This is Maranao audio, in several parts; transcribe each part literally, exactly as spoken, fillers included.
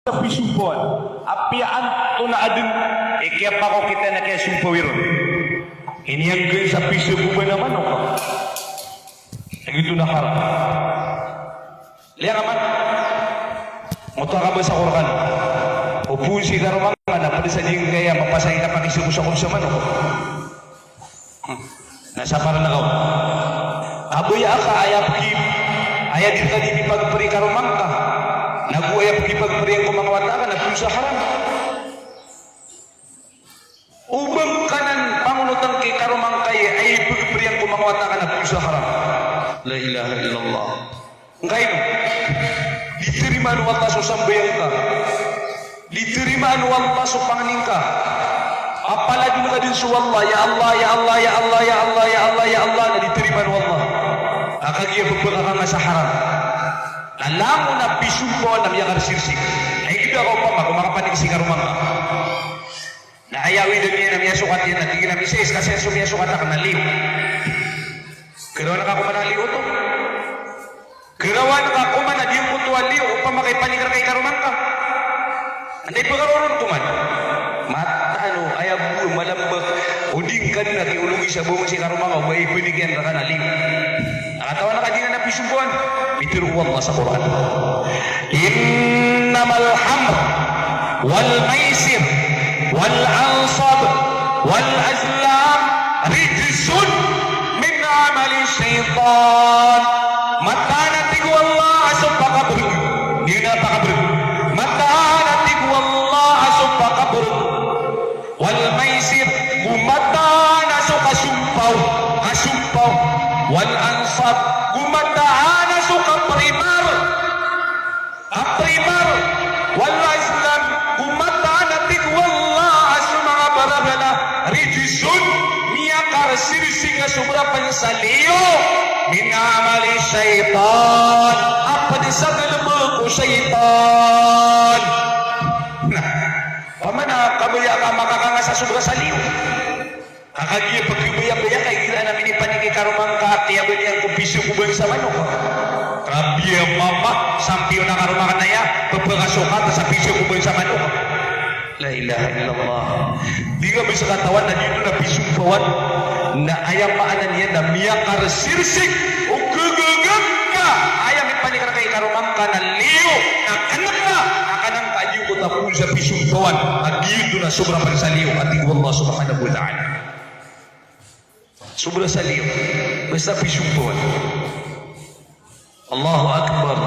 sa pisompawan. Apiya antonaa dn i kiyapakokita na kiyasompawi ron. Iniyanggan sa pisompawan a manok. Giyoto na haram. Liya ka man. Oto a kabasa Qur'an. O poon si karoma ngka na pd sa di ngka aya mapasang i kapakisogosagob sa manok. Na sapar na kaw. Kabaya ka aya pki, aya di ka di pagpri karoma ngka. Nago aya pagpri ko manga wata ka na poon sa haram. O ba ngka nan pangonotn ki karoma ngka aya pagpri ko manga wata ka na poon sa haram. La ilaha illallah. Ngkaino? Di tarimaan o Allah so sambayang ka. Di tarimaan o Allah so pangni ngka. Apalad ka dn so Allah, ya Allah, ya Allah, ya Allah, ya Allah, ya Allah, ya Allah, na di tarimaan o Allah. Ka kagiya pphakakanga sa haram. Na langon a pisompawan na miyakarsirsi. Ay, gda ka opama ko makapanik si karoma ngka. Na aya awid iyan a miyasokat iyan na tig iyan a, "Misis, kasi so miyasokat akn na liyo." Karawan ka koman a liyo oto. Karawan ka koman a di ngkoto a liyo, opama ka ipanik rka i karoma ngka. Anda i pkaroron koman? Mataan o, aya bo, malambk. O di ngka dn a kiologi sa bo ngka si karoma ngka, o ba ipanik iyan rka na liyo. Na katawan ka di ngka na pisompawan. Pitharo o Allah sa Qur'an. Innamal khamru wal maisiru wal ansabu wal azlamu rijsun min amali shaytan. Mataan a tig o Allah a so pakabrg. Di na pakabrg. Mataan a tig o Allah a so pakabrg. Wal maisir, go mataan a so kasompaw, kasompaw. Wal ansab, go mataan a so kaprimar, kaprimar. Wal azlam, go mataan a tig o Allah a so manga barabala, rijsun, miyakarsirsi nga sobra pn sa liyo, min amali shaytan, a pd sa galbk o shaytan. Na, Opama na kabaya ka makakanga sa sobra sa liyo. Ka kagiya pkhabayabaya ka igira a minipanik i karoma ngka a kiyabaloy iyan ko pisokoban sa manok. Rabiya mama, sampiyon a karoma ngka na aya pphakasokat sa pisokoban sa manok. La ilaha illallah. Di ngka bs katawan na giyoto na pisompawan. Na aya maana niyan na miyakarsirsi o kagaga ngka. Aya mipanik rka i karoma ngka na liyo, na kna ka, na kna ngka a giyoto a poon sa pisompawan, a giyoto na sobra pn sa liyo, a tig o Allah subhanahu wa ta'ala. Sobra sa liyo, basta pisompawan. Allahu Akbar.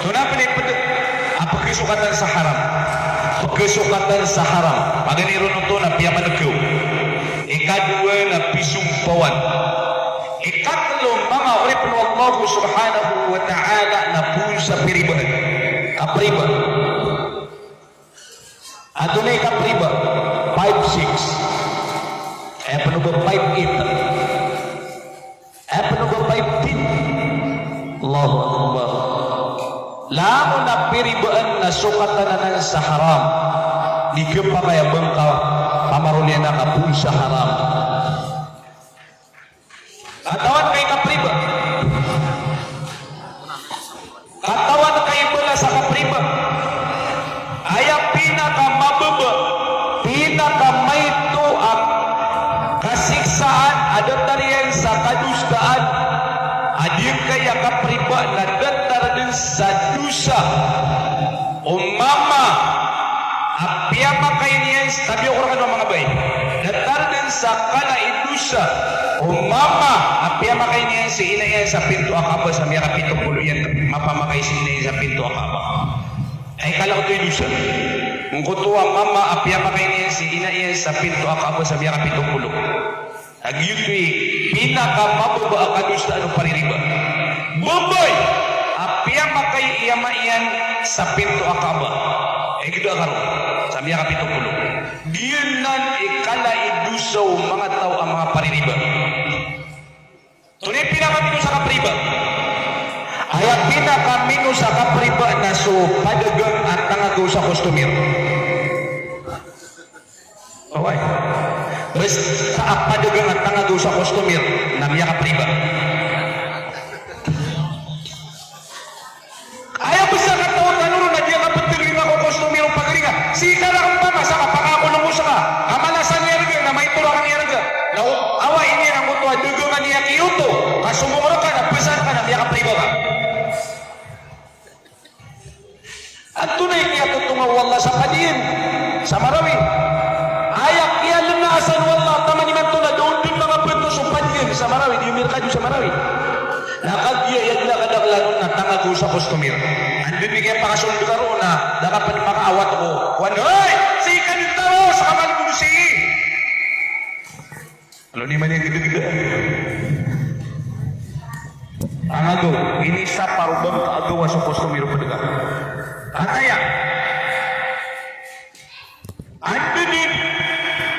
Tonaa pn i pd a pkhasokatan sa haram. Pkhasokatan sa haram. Paganay ron oto na piyamankaw. Ikadowa na pisompawan. Ikatlo, manga oripn o Allah subhanahu wa ta'ala, na poon sa piribaan. Kapriba. Antonaa i kapriba? Five six. Aya pn o ba five eight. Aya pn o ba five ten. Allahu Akbar. Langon a piribaan na sokatan anan sa haram. Di khapakay a ba ngka pamaroliyan a ka poon sa haram. Katawan ka i kapriba. Katawan ka i bala sa kapriba. Aya pinakamababa, pinakamaito a kasiksaan a datar iyan sa kadosaan a di ngka aya kapriba na datar dn sa dosa o mama a piyamakain iyan, tabiya ko rkano a manga bai. Datar dn sa kala i dosa o mama a piyamakain iyan si ina iyan sa pinto a Kaaba sa miyakapito polo iyan, mapamakai si ina iyan sa pinto a Kaaba. Ay kala oto i dosa. Ngkoto a mama a piyamakain iyan si ina iyan sa pinto a Kaaba sa miyakapito polo. Kagiya oto i pinakamababa a kadosaan o paririba. Babay a piyamakai i ama iyan sa pinto a Kaaba. Ay giyoto a karo sa miyakapito polo. Giyanan i kala i dosa o manga taw a manga paririba. Tonaa i pinakamino sa kapriba? Aya pinakamino sa kapriba na so padagang a tangagaw sa customer. Oway. Basta a padagang a tangagaw sa customer na miyakapriba. Aya bs a katawan tano ron na di a kaptgrima ko customer. Antonaa i kiyatotonga o Allah sa padiyan sa Marawi? Aya kiyalengasan o Allah taman imanto na da on den manga bato so padiyan sa Marawi, di mirkado sa Marawi. Na kagiya aya den a kadaklan on na tangagaw sa customer. Anda den i kiyapakasold ka roo na da ka pen makaawat ko kowan, hoy! Sii ka den taw sa kamal ko sii. Alo ni mani gedegede. Angagaw, inisapar o ba ngka agawa so customer o ped ka. Kataya. Anda den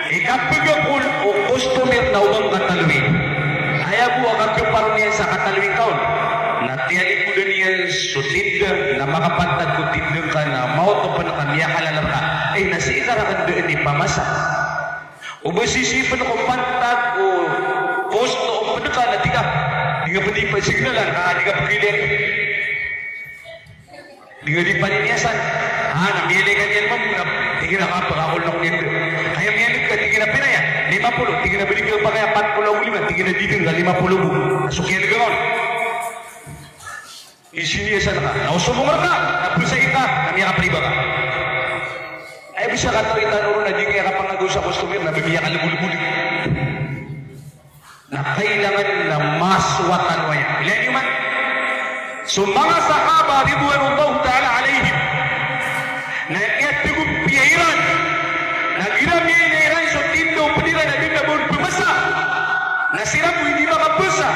i kapegakol o customer na o ba ngka talowi. Aya bo a kageparon iyan sa katalowi ngka on na tiyalikodan iyan so tinda na makapantag ko tinda ngka na maoto pen ka miyakalal rka. Ay, na sii ka raken den ipamasa. O ba sisii pen ko pantag o posto o ped ka na di ka, di ka pen di pasignalan, a di ka pegilek. Di ka di paniniyasan. A, na miyalek ka niyan mambo na, tig iyan a kapakakol ako niyan. Kaya miyalek ka, tig iyan a pira iyan? Lima polo. Tig iyan a balik ka pa kaya pat polo ago lima. Tig iyan a di den ka lima polo bo. Na so kiyalek ka on. Isiniyasan ka, na o somong rka, na pesa ika, na miyakapriba ka. Ay, bisa ka taw i tano ron na di kaya kapangagaw sa customer, na ba miyakalebolebol. Na kailangan na masowatan waya. Ilaya niyo man. So manga sahaba ridwanullahi ta'ala alaihim, na aya tig o piya iran, na igira miyailay iran so tinda o ped iran na da den a ba on pemasa, na siran bo i di makapesa.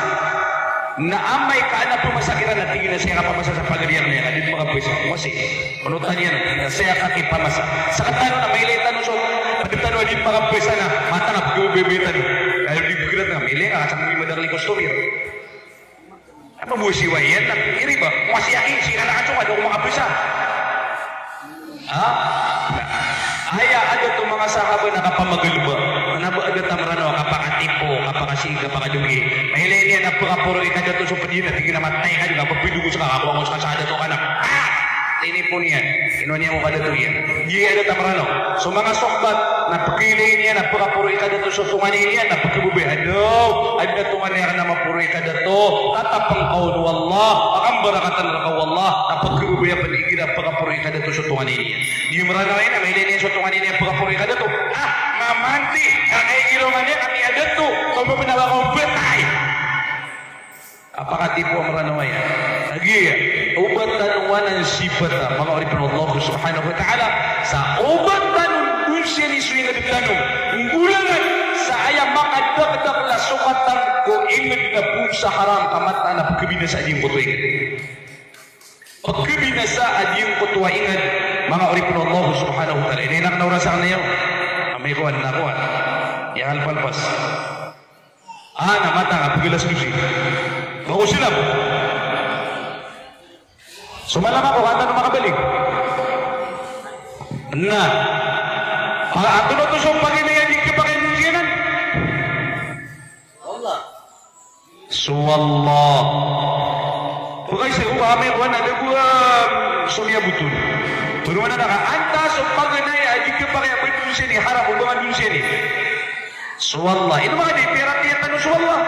Na amay ka adn a pamasa kiran na tig iyan a saya kapamasa sa pagari akn aya ka di makapesa. Masi, onotan iyan na saya kakipamasa. Sktano na mailay tano so pd tano a di makapesa na matang a pagbabayad tano. Kaya di pkiran na mailay ka sa muli madakl i customer. Apa bo siwa iyan na iriba. Masi aki, siran a kaso ka da ko makapesa. Ha? Aya a dato manga sahaba na kapamagalba. Na ba a dato a Mranaw a kapakatipo, kapakasii, kapakadogi. Mailay niyan a pkaporo i kadato so pd iyan, na tig iyan a matay ka, di ka ppidogo ska, kakowa ko ska sa dato ka na. Ah! Tinipon iyan. Ino niyan ko kadato iyan. Giya a dato a Mranaw. So manga sohbat na pkiilay niyan a pkaporo i kadato so tonganay niyan, na pkhababaya. Ado, adn a tonganay akn a maporo i kadato. Tatapang ka on o Allah. Akambarakatan rka o Allah. Na pkhababaya pn igira pkaporo i kadato so tonganay niyan. Di Mranaw iyan a mailay niyan so tonganay niyan pkaporo i kadato. Ah, mamanti, ka kay girongan iyan a miyadato. Ka ba pn a ba ka obatay. Kapakatipo a Mranaw aya. Lagid aya. Oba tano wanan sipata, manga oripn o Allah subhanahu wa ta'ala. Sa oba tano gonsiyan i so ingd tano. Nggolalan sa aya makadakdakl a sokatan ko ingd na poon sa haram ka mataan a pkhabinasa a giyangkoto a ingd. Pkhabinasa a giyangkoto a ingd, manga oripn o Allah subhanahu wa ta'ala. Ini anak na orasakn iyo. Amay kowan na kowan. Aya kalpalpas. Ah, na matang a pglas dosi. Bago sila bo. So malang ako, katan o makabalig. Na. Antonaa oto so paganay a di kapakay gonsiyanan? So Allah. Pkay sa o amay ko ana da bo a so miyabot on. Pero ana ka antaa so paganay a di kapakay a ba gonsiyan i haram o ba nga gonsiyan i. So Allah. Ino manga di piyaratiyaya tano so Allah.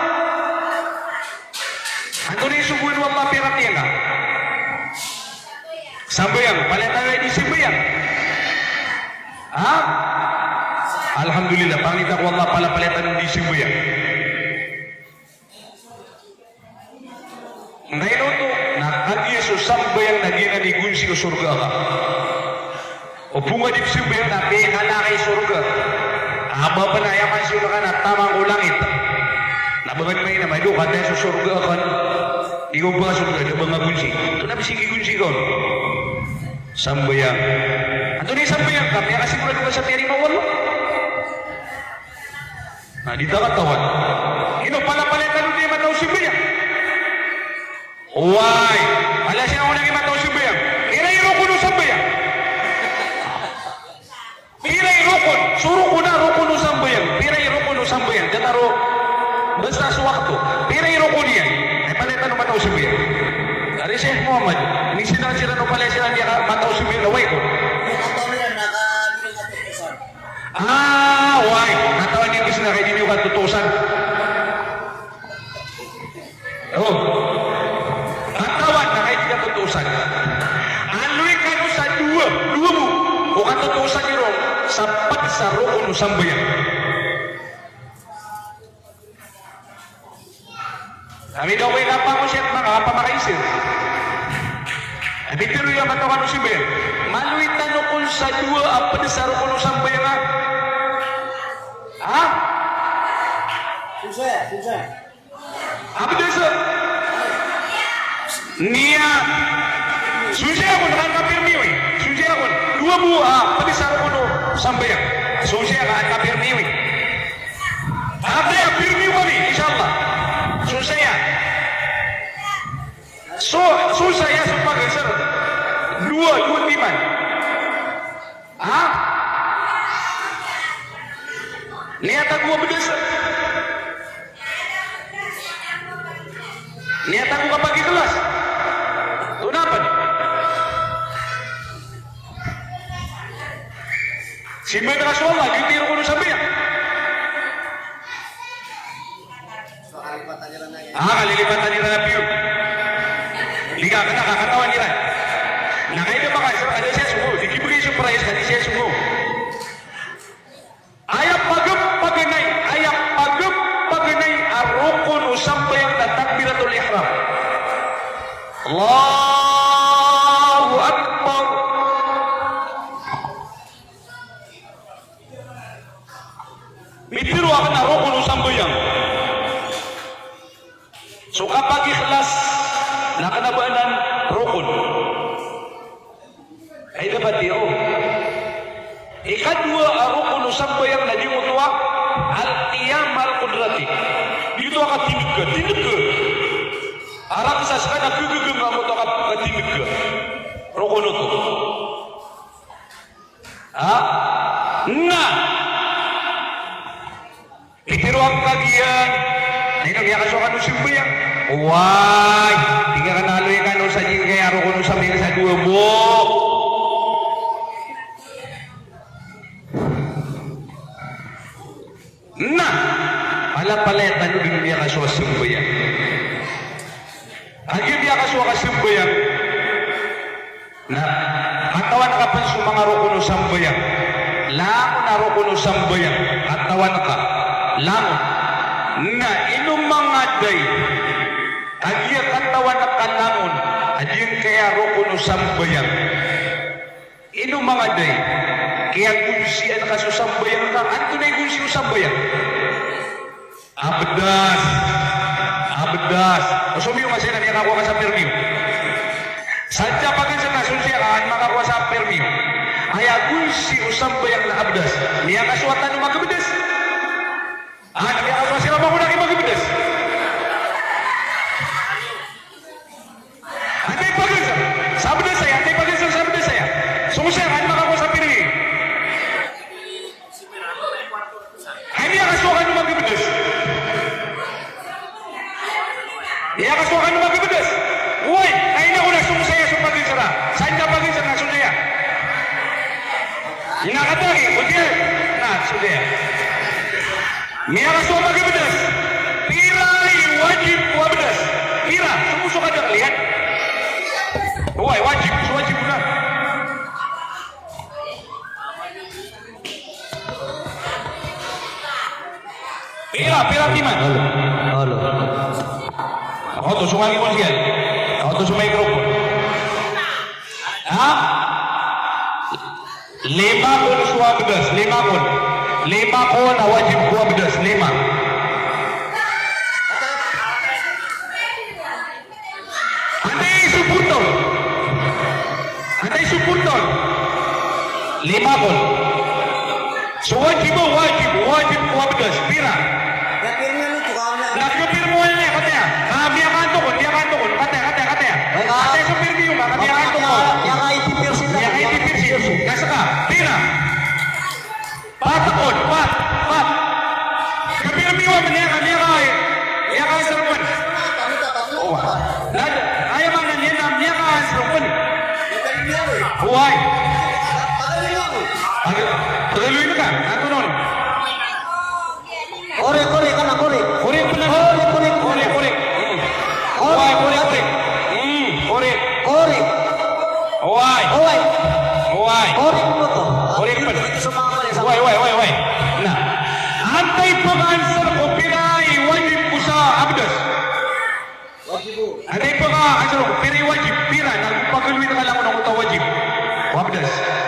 Antonaa i sogoan o Allah a piyaratiyaya ka? Sambayang. Palaya tano i di sambayang. Ha? Alhamdulillah. Pangni ta ko Allah, palapalaya tano i di sambayang. Ngkaino oto, na kagiya so sambayang na giyanan i gonsi o sorga ka. O pongadi psambayang na piyakala ka i sorga. Aba pn a aya mansiyon ka na taman ko langit. Na ba ngka maina, maidok ka dn so sorga akn. Di ka ba sorga, da ba nga gonsi. Oto na pisi ki gonsi ka on. Sambayang. Antonaa i sambayang ka, miyakasigorado ka sa tiyarima o Allah. Na di ta katawan. Ino palapalaya tano di mataw sambayang? Oway. Palaya siran ko na di mataw sambayang. Pira i rokon o sambayang? Pira i rokon? So rokon a rokon o sambayang. Pira i rokon o sambayang? Datar o basta so wakto. Pira i rokon iyan? Ay, palaya tano mataw sambayang. Ari Sheikh Muhammad, inisinang siran o palaya siran di ka mataw sambayang na oway ko. Ah, oway. Katawan iyan ko sii na kay di niyo katotosan. O. Katawan na kay di katotosan. Aloy kano sa dowa. sa rokon o sambayang. Kami daw ko ikapangosi a manga kapamakaisir. Pitharo iyan a matokan o sambayang. Maloy tano kon sa dowa a pd sa rokon o sambayang a. Ha? Sonsaya, sonsaya. A bdas. Niya. Sonsaya kon, na kapirmiyo. Sonsaya kon. Dowa bo a pd sa rokon o sambayang. Sonsaya ka kapirmiyo. Ati a pirmiyo kami, insha Allah. Sonsaya. So, sonsaya so pagdasar. Dowa, dowa timan. Ha? Niya tago a bdas. Niya tago ka pagiklas. Tonapan. Simba ka so Allah, giyoto i rokon o sambayang. Ah, kalilipatan iran a piyo. Di ka kna, kakatawan iran. Na kagiya ba ka, sir, ka di siya songo. Di kibgay so prize, ka di siya songo. Aya pagpaganay, aya pagpaganay a rokon o sambayang na takbiratul ihram. Allahu Akbar. Pitharo akn a rokon o sambayang. So kapagikhlas na kna ba anan rokon. Ay, dapat iyo. Ikadowa a rokon o sambayang na giyoto a al-qiyam al-qudrati. Giyoto a katindg ka, tindg ka. Arak sa ska na kagaga nga oto a ka-, katindg ka. Rokon oto. Ha? Na. Pitharo akn kagiya, na ino miyakasowa kano sambayang? Oway, di ka kna aloy kano sa giyangkaya rokon o sambayang sa dowa bo. Na, palapalaya tano dn miyakasowa sambayang. Kagiya miyakasowa ka sambayang, na katawan ka pn so manga rokon o sambayang. Langon a rokon o sambayang, katawan ka. Langon. Na ino manga day, kagiya katawan ka langon a giyangkaya rokon o sambayang. Ino manga day, kiyagonsian ka so sambayang ka, antonaa i gonsi o sambayang? A bdas. A bdas. O somiyong ka saya na miyakakowa ka sa pirmiyo. Sa dn a paganay sa na sonsaya ka an makakowa sa pirmiyo. Aya gonsi o sambayang na a bdas. Miyakasowa tano makabdas. Ah, na miyakasowa siran mako na ki makabdas. Antai paganay sa, sa bdas aya, antai paganay sa, sa bdas aya. Sonsaya ka an makakowa sa pirmiyo. Hay miyakasowa kano makabdas. Miyakasowa kano makabdas. Oway, ay na ko na sonsaya so paganay sa ra. Sa dn a paganay sa na sonsaya. Ina ka tagi, odi na sonsaya. Miyakasowa makabdas. Pira i wajib ko a bdas? Pira? Somoso ka da kaliyan. Oway, wajib, so wajib na. Pira, pira timan? Olo. Olo. Ako to, so manga konsihal. Ako to, so microphone. Ha? Lima kon so a bdas, lima kon. Lima kon a wajib ko a bdas, lima. Antai i suporta on? Antai i suporta on? Lima kon. So wajib, wajib, wajib ko a bdas. Pira? Na kapirmi on, kataya. Ka miyakaantok on, miyakaantok on. Kataya, kataya, kataya. Kataya so pirmi on, ka miyakaantok on. Miyaka-eighty percent. Miyaka-eighty percent. Ka ska, pira? Pat kon, pat, pat. Kapirmi on, miyaka, miyaka, miyaka-answer pn. Oway. Na, aya maana niyan na miyaka-answer pn. Oway. Pag-, pagaloy ka, antonaa on? Korek, korek, anak, korek. Korek pn. Korek, korek. Korek, korek. Hmm. Oway, korek, korek. Hmm, korek. Korek. Oway. Oway. Oway. Korek pn. Korek pn. Way, way, way, way. Na. Antaa i pkaansar ko pira i wajib ko sa abdas? Antaa i pkaansar ko pira i wajib, pira na pagaloy ka langon angkoto a wajib ko abdas?